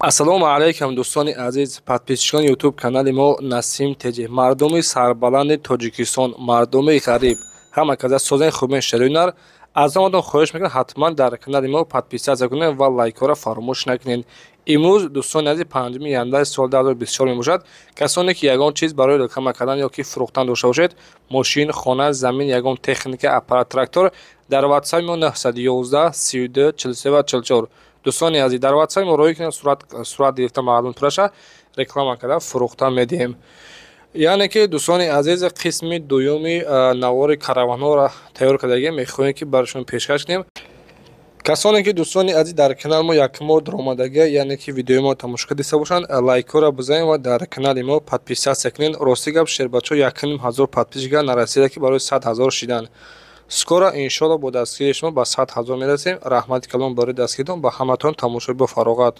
Ассалому алайкум, дӯстони азиз, подписчикони YouTube канали мо Насим ТЖ, мардуми сарбаланди Тоҷикистон, мардуми ғариб, ҳама каза созани хубен шароинар. Аз ҳаматон хоҳиш мекунам, ҳатман дар канали мо подписаться кунед ва лайкҳоро фаромӯш накунед. Имрӯз, дӯстони азиз, 5 январи соли 2024 мебошад. Касоне ки ягон чиз барои реклама кардан ё ки фурӯхтан дошта бошед, мошин, хона, замин, ягон техника, аппарат, трактор, дар WhatsApp мо 911 32 43 ва 44. Дӯстони азиз, дар WhatsApp мо роҳӣ кунед, сурат гирифта маълум тураша реклама карда фурӯхта медиҳем. Яъне ки, дӯстони азиз, қисми дуюми навори караванҳоро тайёр кардагем, мехоҳем ки барои шумо пешкаш кунем. Касоне ки, дӯстони азиз, дар канали мо якум даромадага, яъне ки видеои мо тамошо карда бошанд, лайкҳоро бизанед ва дар канали мо подписаться кунед. Рости гап, шербачаҳо 1,5 ҳазор подписчика нарасида ки барои 100 000 шидан. Скоро, иншоалло, бо дастгирии шумо ба 100 000 мерасем. Раҳмати калон барои дастгиритон, ба ҳаматон тамошои бо фароғат.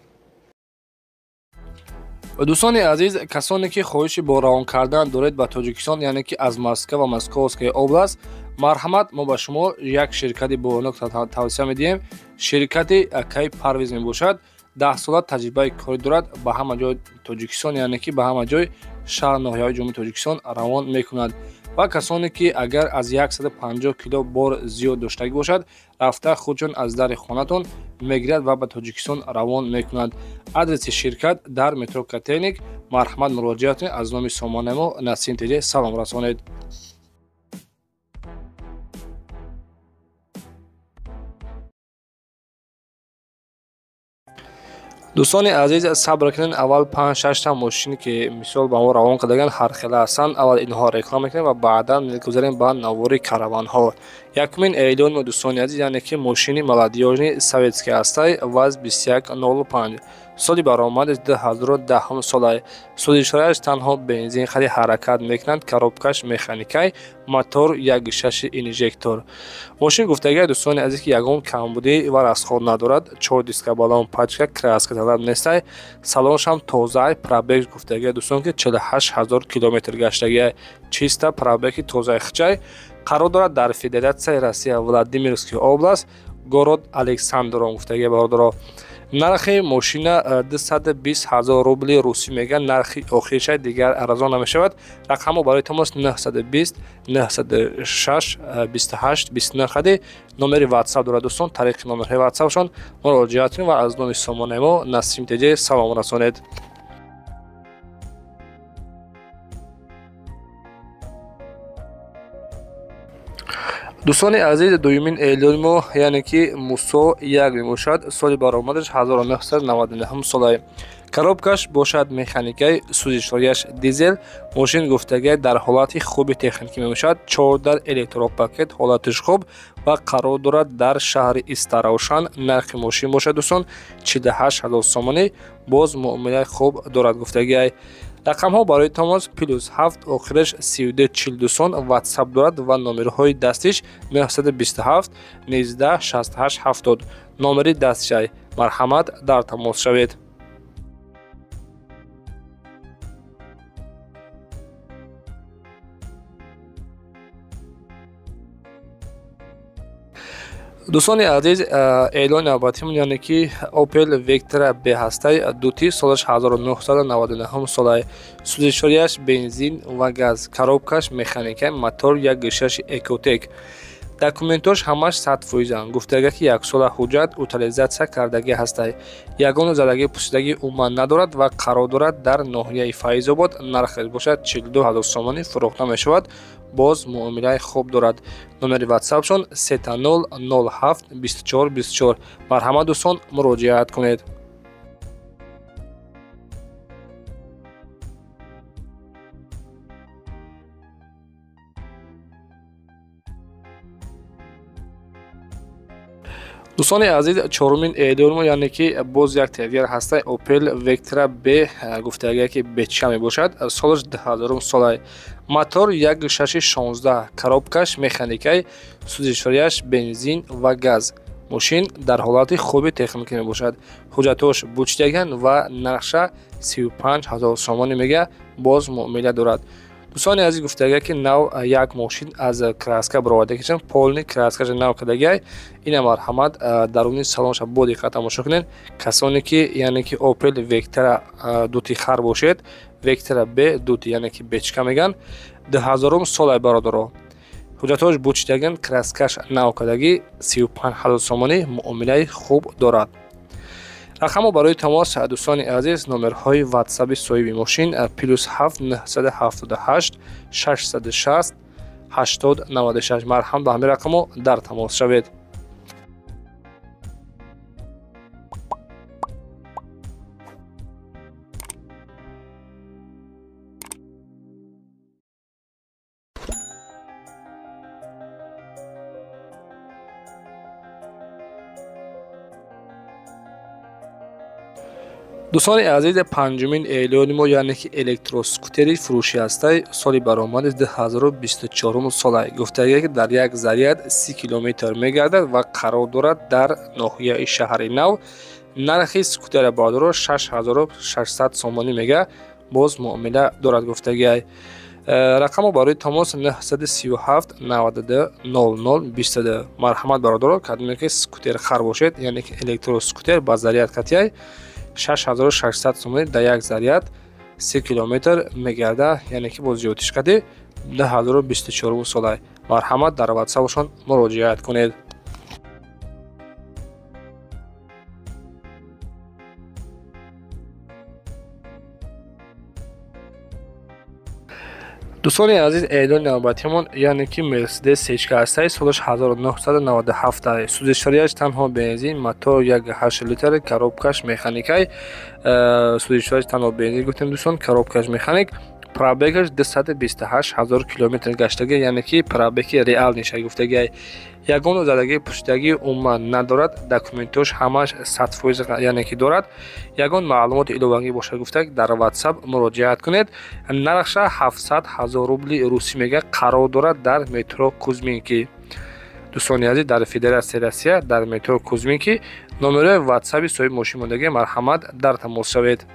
Дӯстони азиз, касоне ки хоҳиши бо равон кардан доред ба Тоҷикистон, яъне ки аз Москва ва Московская область, марҳамат, мо ба шумо як ширкати бонок тавсия медиҳем. Ширкати акаи Парвиз мебошад. 10 сола таҷрибаи корӣ дорад. Ба ҳама ҷои Тоҷикистон, яъне ки ба ҳама ҷои шаҳр, ноҳияҳои Ҷумҳурии Тоҷикистон равон мекунад. Ва касоне ки агар аз 150 кило бор зиёд доштагӣ бошад, рафта худшон аз дари хонатон мегирад ва ба Тоҷикистон равон мекунад. Адреси ширкат дар метро Котельник. Марҳамат, муроҷиат кунед, аз номи сомонаи мо Насим ТЖ салом расонед. Дӯстони азиз, сабр кунед, аввал панҷ шашта мошине ки мисол ба мо равон кардаган, ҳархела ҳастанд, аввал инҳоро реклама мекунем ва баъдан мегузарем ба навори караванҳо. Якумин эълони мо, дӯстони азиз, яъне ки мошини молодёжный советский ҳастай, ВАЗ 2105, соли баромадаш 2010 солай. Сӯзишвориаш танҳо бензин хари ҳаракат мекунанд, коробкаш механикай, мотор 1,6 инжектор. Мошин гуфтагия, дӯстони азиз, ки ягон камбудӣ ва расход надорад. Чор диска, баллон, пачка, краска талаб нестай, салоншам тозаай. Пробег гуфтагия, дӯстон, ки 48 000 километр гаштагия, чиста пробеги тозаи хичай. Қарор дорад дар Федератсияи Россия, Владимирский область, город Александров. Гуфтагия, бародаро, нархи мошина 220 000 рубли русӣ мегӯянд, нархи охириша, дигар арзон намешавад. Рақамҳо барои тамос 920 906 28 29 хади номери WhatsApp дорад. Дӯстон, тариқи номерҳои WhatsAppшон муроҷиат кунед ва аз номи сомонаи мо Насим ТЖ салом расонед. Дӯстони азиз, дуюмин эълони мо, яъне ки Мусо як мебошад. Соли баромадаш 1999 солае, коробкаш бошад механикаи, сӯзишвориаш дизел. Мошин, гуфтагия, дар ҳолати хуби техникӣ мебошад, чордар электропакет, ҳолатиш хуб ва қарор дорад дар шаҳри Истаравшан. Нархи мошин бошад, дӯстон, 48 000 сомонӣ, боз муомилаи хуб дорад, гуфтагиай. Рақамҳо барои тамос плюс 7, охираш 32 42 сон WhatsApp дорад ва номерҳои дастиш 927 19 68 70, номери дастшай. Марҳамат, дар тамос шавед. Дӯстони азиз, эълони навбатимон, яъне ки Opel Vectra B ҳастай, дути, солаш 1999 солай, сӯзишвориаш бензин ва газ, коробкаш механика, мотор 1,6 Ecotec. Документош ҳамаш 100%-анд. Гуфтага, ки яксола ҳуҷҷат утилизатсия кардагӣ ҳастай, ягон задагӣ, пусидагӣ умуман надорад ва қарор дорад дар ноҳияи Файзобод. Нархаш бошад 42 000 сомонӣ фурӯхта мешавад, боз муомилаи хуб дорад. Номери ватсапшон 0 07 24 24. Марҳамат, дӯстон, муроҷиат кунед. Дӯстони азиз, чорумин эълони мо, яъне ки боз як дигар ҳастай, Opel Vectra B, гуфтагия, ки беча мебошад, солаш 2000 солай, мотор 1,6 16, коробкаш механикай, сӯзишвориаш бензин ва газ. Мошин дар ҳолати хуби техникӣ мебошад, ҳуҷҷатҳош бучидаган ва нархша 35 000 сомонӣ мега, боз муомила дорад. Дӯстони азиз, гуфтага ки нав як мошин аз краска баровардагишан, полный краскаша нав кардагиай. Ина марҳамат, даруни салонша бо диққат тамошо кунед. Касоне ки яъне ки Opel Vectra дути хар бошед, Vectra B дути, яъне ки бечка меган, 2000 солай бародаро. Ҳуҷҷатҳош бучидаган, краскаш нав кардагӣ, 35 ҳазор сомонӣ, муомилаи хуб дорад. Рақамҳо барои тамос, дӯстони азиз, номерҳои ватсаби соҳиби мошин плюс 7 978 660 80 96. Марҳам, ба ҳамин рақамҳо дар тамос шавед. Дӯстони азиз, панҷумин эълони мо, яъне ки электроскутери фурӯшӣ ҳастай. Соли баромади 2024 солай. Гуфтагие ки дар як заряд 30 километр мегардад ва қарор дорад дар ноҳияи Шаҳри Нав. Нархи скутера бародаро 6600 сомонӣ мега, боз муомила дорад гуфтагиай. Рақамҳо барои тамос 937 92 00 22. Марҳамат бародаро, кадоме ки скутер хар бошед, яъне ки электроскутер ба заряд катиай, 6600 сомонӣ, дар як заряд 3 километр мегардад, яъне ки бо зиёдтиш кади 2024 солай. Марҳамат, дар ватсапшон муроҷиат кунед. Дӯстони азиз, эълони навбатимон, яъне ки Мерседес сечка ҳастай, солаш 1997. Сӯзишвориаш танҳо бензин, мотор 1,8 литр, коробкаш механикай. Сӯзишвориаш танҳо бензин гуфтем дӯстон, коробкаш механик, пробегаш 228 ҳазор километр гаштагӣ, яъне ки пробеги реал ниша гуфтагиай. Ягон задагии пуштагӣ умуман надорад, документош ҳамаш 100% яъне ки дорад. Ягон маълумоти иловагӣ бошад гуфтаг, дар ватсап муроҷиат кунед. Нархша 700 ҳазор рубли русӣ мега, қарор дорад дар метро Кузьминки. Дӯстони азиз, дар Федератсияи Россия дар метро Кузьминки номерои ватсаби соҳиби мошин мондагӣ, марҳамат, дар тамос шавед.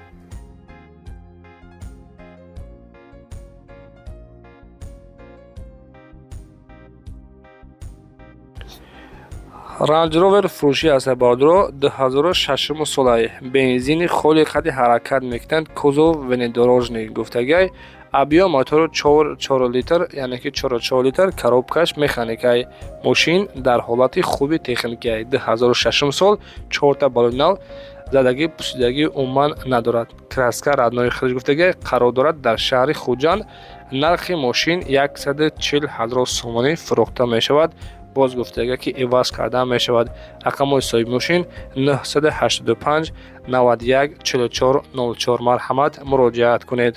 Range Rover фурӯшӣ аст бародаро, 2006 солай, бензини холи қади ҳаракат мекунад, кузов внедорожник гуфтагиай. Объём мотору 4 литр, яъне ки 4 литр, коробкаш механикай. Мошин дар ҳолати хуби техникиай. 2006 сол, чорта балони нав, задагӣ пусидагӣ умуман надорад. Краска родной худаш гуфтагиай, қарор дорад дар шаҳри Хуҷанд. Нархи мошин 140 ҳазор сомонӣ фурӯхта мешавад. Боз гуфтага ки иваз карда мешавад. Рақамҳои соҳиби мошин 985 91 44 04. Марҳамат, муроҷиат кунед.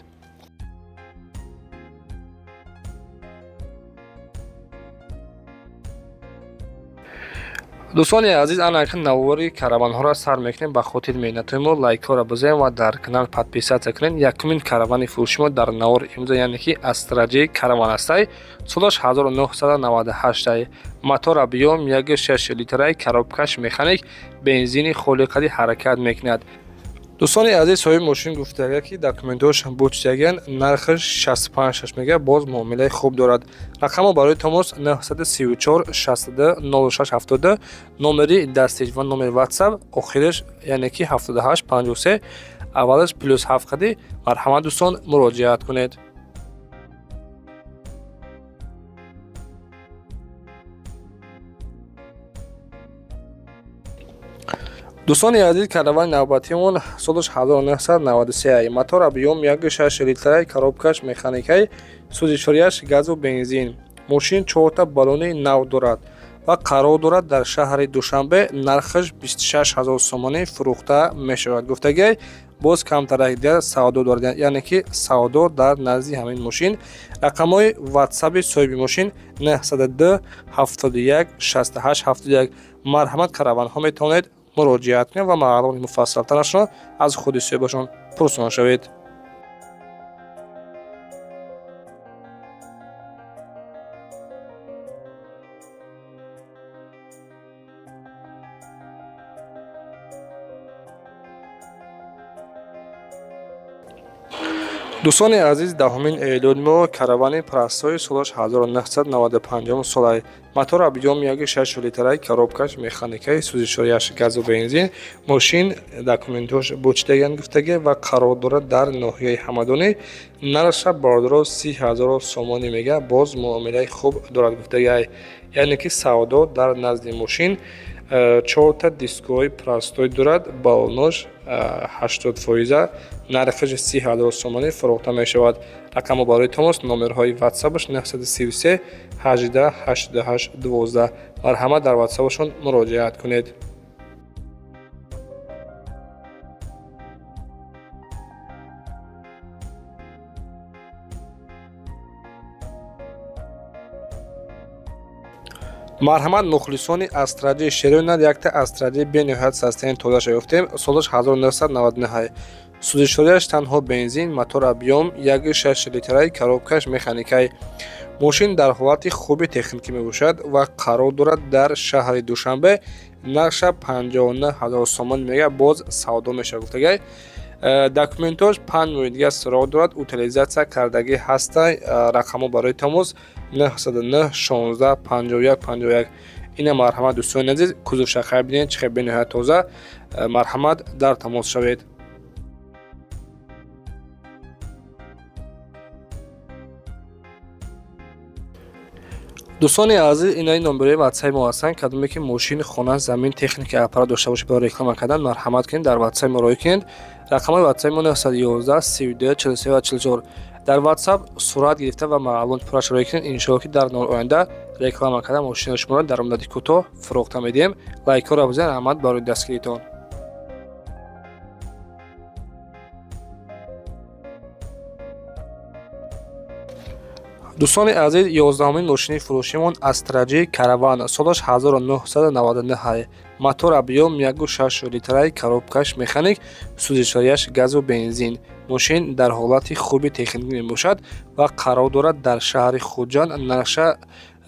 Дӯстони азиз, ана акн навори караванҳоро сар мекунем. Ба хотири меҳнатҳои мо лайкҳоро бизанед ва дар канал подписаться кунед. Якумин каравани фурӯши мо дар навори имрӯза, яъне ки Астра J караван ҳастай. Солаш 1998. Мотор объём 1,6 литрай, коробкаш механик, бензини холиқади ҳаракат мекунад. Дӯстони азиз, соҳиби мошин гуфтага ки документҳош бучидаган, нархаш 65 мега, боз муомилаи хуб дорад. Рақамҳо барои тамос 934 62 06 72, номери дастич ва номери ватсап охираш яъне ки 78 53, аввалаш плюс 7 қади. Марҳамат дӯстон, муроҷиат кунед. Дӯстони азиз, каравани навбатимон солаш 1993, мотор объём 1,6 литрай, коробкаш механикай, сӯзишвориаш газу бензин. Мошин чорта баллони нав дорад ва қарор дорад дар шаҳри Душанбе. Нархаш 26 ҳазор сомонӣ фурӯхта мешавад гуфтагиай. Боз камтарак дигар савдо дорад, яъне ки савдо дар назди ҳамин мошин. Рақамҳои ватсаби соҳиби мошин 902 71 68 71. Марҳамат, караванҳо метавонед муроҷиат кунед ва маълумоти муфассалтарашро аз худи соҳибашон пурсон шавед. Дӯстони азиз, даҳумин эълони мо каравани Простой солаш 1995 солай. Мотор объём 1,6 литраи, коробкаш механикаи, сӯзишвориаш газу бензин. Мошин документош бучидаган гуфтагӣ ва қарор дорад дар ноҳияи Ҳамадонӣ. Нархша бордоро 30 ҳазор сомонӣ мега, боз муомилаи хуб дорад гуфтагиай. Яъне ки савдо дар назди мошин. Чорта дискои Простой дорад, баллонош 80%, нархаш 30 ҳазор сомонӣ фурӯхта мешавад. Рақамҳо барои тамос, номерҳои ватсапаш 933 18 88 12. Марҳамат, дар ватсапашон муроҷиат кунед. Марҳамат, мухлисони Астра Ҷи шеронад, якта Астра Ҷи бениҳоят састаин тозаша ёфтем. Солаш 1999, сӯзишвориаш танҳо бензин, мотор объём 1,6 литраи, коробкаш механикай. Мошин дар ҳолати хуби техникӣ мебошад ва қарор дорад дар шаҳри Душанбе. Нархша 59 ҳазор сомон мега, боз савдо мешавад гуфтагай. Документош 5 моҳи дигар суроғ дорад, утилизатсия кардагӣ ҳаста. Рақамҳо барои тамос 909 16 51 51. Ина марҳамат, дӯстони азиз, кузовша бинед, чӣ хел бениҳоят тоза. Марҳамат, дар тамос шавед. Дӯстони азиз, инаи номерои ватсаи мо ҳастанд. Кадоме ки мошин, хона, замин, техника, аппарат дошта бошед барои реклама кардан, марҳамат кунед, дар ватсаи мо роҳӣ кунед. Рақамҳои ватсаи мо 911 32 43 ва 44. Дар ватсап сурат гирифта ва маълумоти пурраш роҳӣ кунед. Иншоалло, ки дар оянда реклама карда мошинаи шуморо дар муддати кӯтоҳ фурӯхта медиҳем. Лайкҳоро бизанед. Раҳмат барои дастгиритон. Дӯстони азиз, 11-умин мошини фурӯшимон Астра Ҷи Караван, солаш 1999, мотор объём 1,6 литраи, коробкаш механик, сӯзишвориаш газу бензин. Мошин дар ҳолати хуби техникӣ мебошад ва қарор дорад дар шаҳри Хуҷанд. Нархша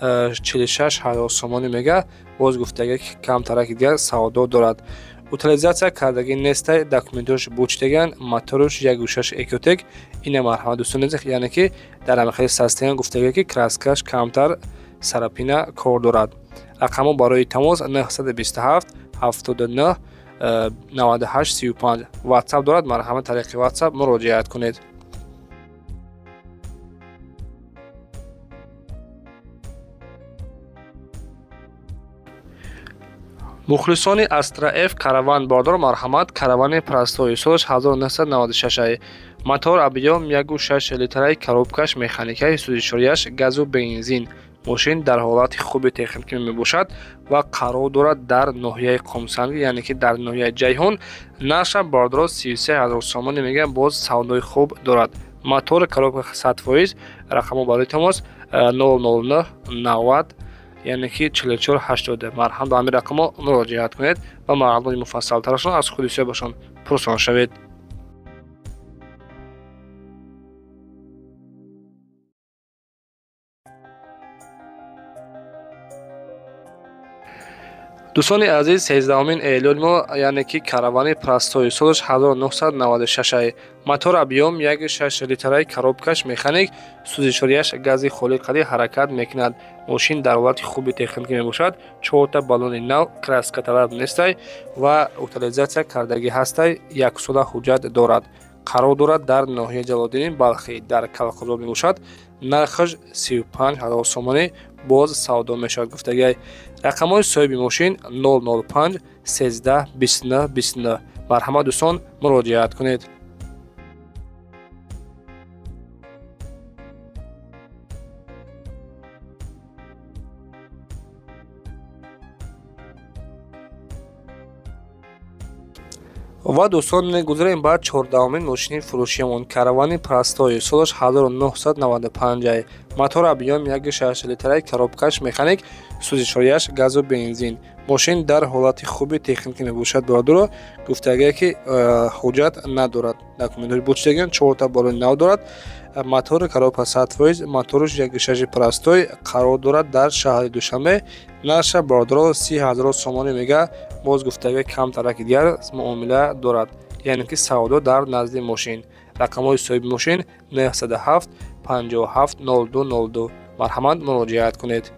46 ҳазор сомонӣ мега, боз гуфтага, ки камтараки дигар савдо дорад. Утилизатсия кардагӣ нестай, документош бучидаган, моторуш 1,6 Экотек. Ина марҳамат, дӯстони азиз, яъне ки дар ҳамин состоян гуфтага, ки краскаш камтар царапина кор дорад. Рақамҳо барои тамос 927 79 98 35. Ватсап дорад, марҳамат, тариқи ватсап муроҷиат кунед. Мухлисони Астра Ф Караван бордор, марҳамат, каравани Простой, солаш 1996, мотор объём 1,6 литраи, коробкаш механикаи, сӯзишвориаш газу бензин. Мошин дар ҳолати хуби техникӣ мебошад ва қарор дорад дар ноҳияи Қумсанги, яъне ки дар ноҳияи Ҷайҳун. Нархша бордоро 33 ҳазор сомонӣ мегӯянд, боз савдои хуб дорад. Мотор, коробка 100%. Рақамҳо барои тамос 009 90, яъне ки 44 80. Марҳамат, ба ҳамин рақамҳо муроҷиат кунед ва маълумоти муфассалтарашон аз худи соҳибашон пурсон шавед. Дӯстони азиз, 13-умин эълони мо, яъне ки каравани Простой, солаш 1996, мотор объём 1,6 литраи, коробкаш механик, сӯзишвориаш гази холӣ қадӣ ҳаракат мекунад. Мошин дар ҳолати хуби техникӣ мебошад, чорта баллони нав, краска талаб нестай ва утилизатсия кардагӣ ҳастай, яксола ҳуҷҷат дорад. Қарор дорад дар ноҳияи Ҷалолиддини Балхӣ, дар Калхозоб мебошад. Нархаш 35 ҳазор сомонӣ, боз савдо мешавад гуфтагиай. Рақамҳои соҳиби мошин 005 13 29 29. Марҳамат, дӯстон, муроҷиат кунед. Ва дӯстон, мегузарем ба 14-умин мошини фурӯшиамон, каравани Простой, солаш 1995, мотор объём 1,6 литраи, коробкаш механик, сӯзишвориаш газу бензин. Мошин дар ҳолати хуби техникӣ мебошад, бародаро, гуфтагие ки ҳуҷҷат надорад, документҳои бучидагиан, чорта баллони нав дорад, мотори коробка 100%, моторуш 1,6 Простой, қарор дорад дар шаҳри Душанбе. Нархша бародаро 30 ҳазор сомонӣ мега, боз гуфтагие, камтараки дигар муомила дорад, яъне ки савдо дар назди мошин. Рақамҳои соҳиби мошин 907 57 02 02. Марҳамат, муроҷиат кунед.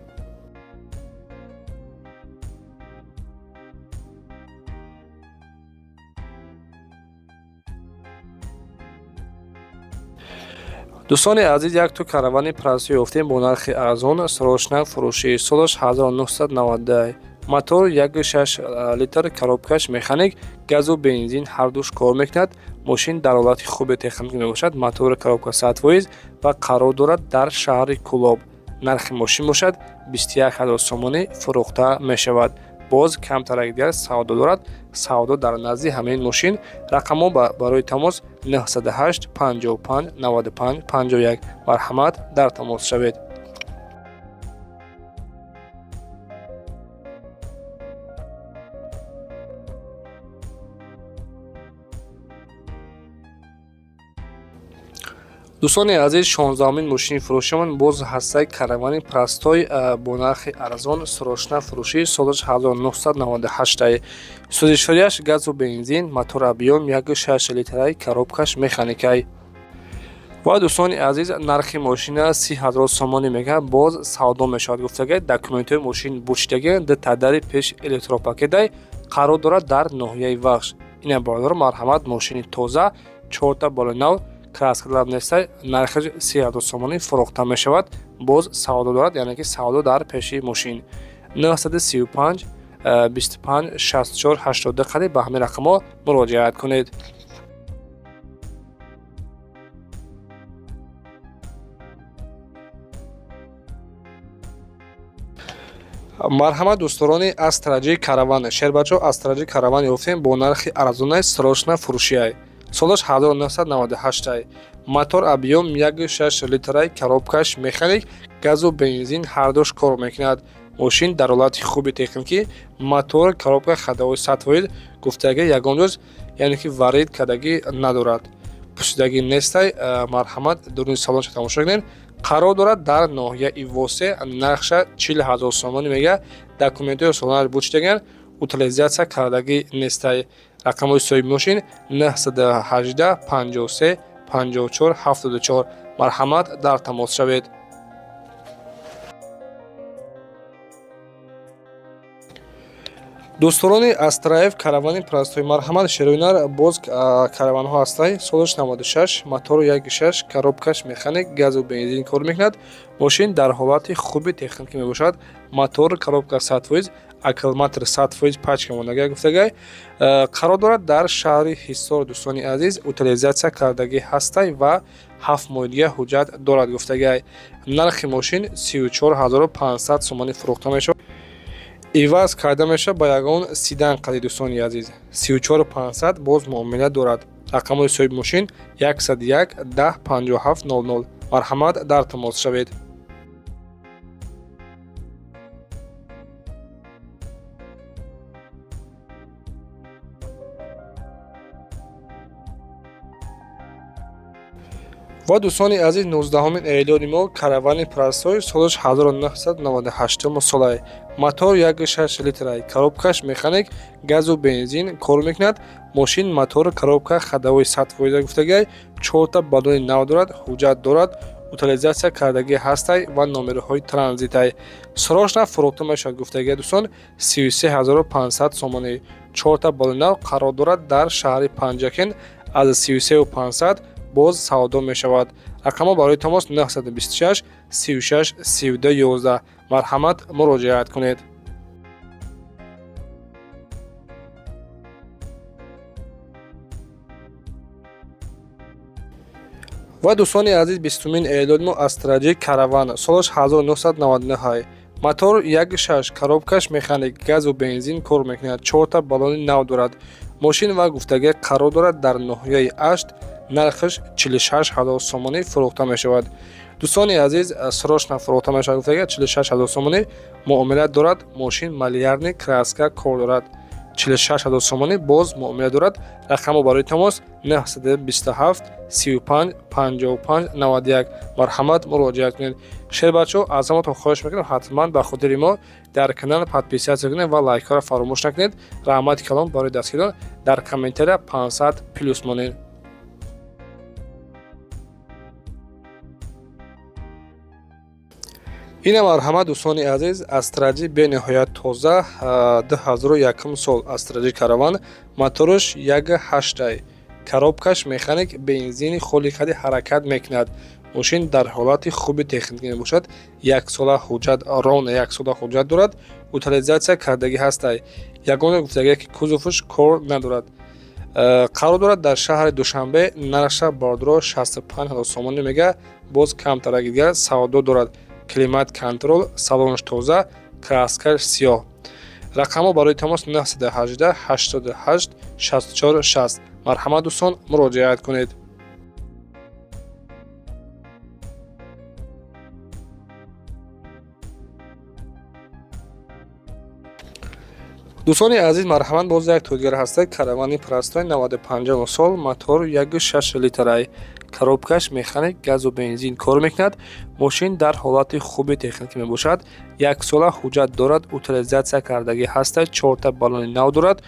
Дӯстони азиз, як ту каравани простой ёфтем бо нархи арзон, срочно фурӯшӣ. Солаш 1990, мотор 1,6 литр, коробкаш механик, газу бензин ҳардуш кор мекунад. Мошин дар ҳолати хуби техникӣ мебошад, мотори коробка 100% ва қарор дорад дар шаҳри Кӯлоб. Нархи мошин бошад 21 000 сомонӣ фурӯхта мешавад. Боз камтарак дигар савдо дорад. Савдо дар назди ҳамин мошин. Рақамҳо барои тамос 908 55 95 51. Марҳамат, дар тамос шавед. Дӯстони азиз, 16-умин мошини фурӯшимон боз ҳастаи каравани простой бо нархи арзон, срочно фурӯшӣ. Солаш 1998, сӯзишвориаш газу бензин, мотор объём 1,6 литраи, коробкаш механикай. Ва дӯстони азиз, нархи мошина 30 000 сомонӣ мегӯяд, боз савдо мешавад гуфтагай. Документҳои мошин бучидаги, ду тадари пеш электропакетай, қарор дорад дар ноҳияи Вахш. Ина бародар, марҳамат, мошини тоза, чорта болои нав, краска лаб нестай. Нархаш 30 000 сомонӣ фурӯхта мешавад, боз савдо дорад, яъне ки савдо дар пеши мошин. 935 25 64 82 қади ба ҳамин рақамҳо муроҷиат кунед. Марҳамат, дӯсторони Астра Ҷи караван, шербачо Астра Ҷи караван ёфтем бо нархи арзонай, срочно фурӯшиай. Солаш 1998, мотор объём 1,6 литраи, коробкаш механик, газу бензин ҳардуш кор мекунад. Мошин дар ҳолати хуби техникӣ, мотор, коробка ходовой 100% гуфтагӣ, ягон ҷоз яъне ки варид кардагӣ надорад, пусидагӣ нестай. Марҳамат, дуруни салонша тамошо кунед. Қарор дорад дар ноҳияи Восе. Нархша 40 000 сомонӣ мега. Документҳои солонаш бучидаган, утилизатсия кардагӣ нестай. Рақамҳои соҳиби мошин 918 53 54 74. Марҳамат, дар тамос шавед. Дӯсторони Астра Ф каравани простой, марҳамат, шероинар, боз караванҳо ҳастай. Солаш 96, мотор 1,6, коробкаш механик, газу бензин кор мекунад. Мошин дар ҳолати хуби техникӣ мебошад, мотор, коробка 100%, аккумулятор 100% пачка мондагай гуфтагай. Қарор дорад дар шаҳри Ҳисор. Дӯстони азиз, утилизатсия кардагӣ ҳастай ва 7 моҳи дига ҳуҷҷат дорад гуфтагай. Нархи мошин 34 500 сомонӣ фурӯхта мешавад, иваз карда мешавад ба ягон седан қади. Дӯстони азиз, 34 500, боз муомила дорад. Рақамҳои соҳиби мошин 101 10 57 00. Марҳамат, дар тамос шавед. Ва дӯстони азиз, 19-умин эълони мо каравани простой, солаш 1998 солай, мотор 1,6 литрай, коробкаш механик, газу бензин кор мекунад. Мошин мотор, коробка ходовой 100% гуфтагай, чорта баллони нав дорад, ҳуҷҷат дорад, утилизатсия кардагӣ ҳастай ва номерҳои транзитай. Срочно фурӯхта мешавад гуфтагӣ, дӯстон, 33 500 сомонӣ. Чорта баллони нав, қарор дорад дар шаҳри Панҷакент. Аз 33 500 боз савдо мешавад. Рақамҳо барои тамос 926 36 32 11. Марҳамат, муроҷиат кунед. Ва дӯстони азиз, 20-умин эълони мо Астра Ҷи караван, солаш 1999, мотор 1,6, коробкаш механик, газу бензин кор мекунад, чорта баллони нав дорад мошин ва гуфтагӣ қарор дорад дар ноҳияи Ашт. Нархаш 46 000 сомонӣ фурӯхта мешавад. Дӯстони азиз, срочно фурӯхта мешавад гуфтагӣ, 46 000 сомонӣ, муомила дорад. Мошин малярный, краска кор дорад. 46 000 сомонӣ, боз муомила дорад. Рақамҳо барои тамос 927 35 55 91. Марҳамат, муроҷиат кунед. Шербачо, аз ҳаматон хоҳиш мекунам, ҳатман ба хотири мо дар канал подписаться кунед ва лайкҳоро фаромӯш накунед. Раҳмати калон барои дастгирон. Дар комментария 500 плюс монед. Ина марҳамат, дӯстони азиз, Астра Ҷи бениҳоят тоза, 2001 сол Астра Ҷи Караван, мотораш 1.8, коробкаш механик, бензини холи хади ҳаракат мекунад. Мошин дар ҳолати хуби техникӣ мебошад. Яксола ҳуҷҷат, ровно яксола ҳуҷҷат дорад, утилизация кардагӣ ҳастай. Ягона гуфтагие, ки кузоваш кор надорад. Қарор дорад дар шаҳри Душанбе. Нархша, бародаро, 65 ҳазор сомонӣ мега, боз камтараги дигар савдо дорад. Климат контроль, салонаш тоза, краскаш сиёҳ. Рақамҳо барои тамос 918 88 64 60. Марҳамат, дӯстон, муроҷиат кунед. Дӯстони азиз, марҳамат, боз як дигар ҳаста, Каравани простой, 95 сол, мотор 1.6 литрай, коробкаш механик, газу бензин кор мекунад. Мошин дар ҳолати хуби техникӣ мебошад. Яксола ҳуҷҷат дорад, утилизация кардагӣ ҳаста, чорта баллони нав дорад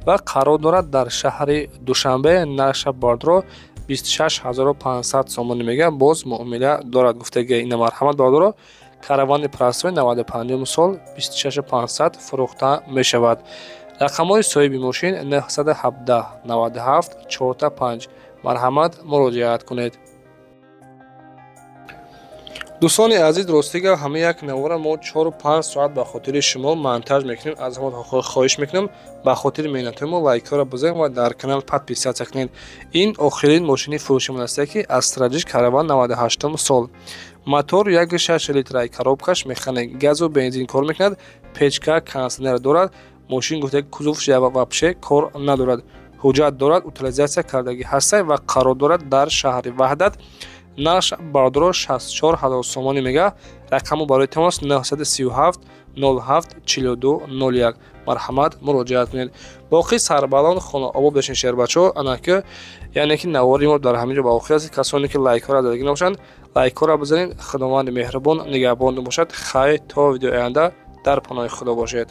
ва қарор дорад дар шаҳри Душанбе. Нархша, бародаро, 26 500 сомонӣ мега, боз муомила дорад гуфтагӣ. Ина марҳамат, бародаро, Каравани простой, 95 сол, 26 500 фурӯхта мешавад. Рақамҳои соҳиби мошин 917 97 45. Марҳамат, муроҷиат кунед. Дӯстони азиз, ростига, ҳама як навора мо 4-5 соат ба хотири шумо монтаж мекунем. Аз ҳама хоҳиш мекунем, ба хотири меҳнатҳои мо лайкҳоро бизанед ва дар канал подписаться кунед. Ин охирин мошини фурӯшимон аст, ки Астра Ҷи Караван, 98 сол, мотор 1.6 литрай, коробкаш механик, газу бензин кор мекунад, печка, кондитсионер дорад. Мошин, гуфта, кузовш вообще кор надорад. Ҳуҷҷат дорад, утилизация кардагӣ ҳаста ва қарор дорад дар шаҳри Ваҳдат. Нарх, бародаро, 64 ҳазор сомонӣ мега. Рақаму барои тамос 937 07 42 01. Марҳамат, муроҷиат кунед. Боқӣ сарбаланд, хонаобод бошед, шербачо. Анаки, яъне ки навори мо дар ҳамин ҷо ба охир аст. Касоне ки лайкҳоро задагӣ набошанд, лайкҳоро бизанед. Худованди меҳрубон нигаҳбон бошад. Хайр, то видеои оянда дар паноҳи Худо бошед.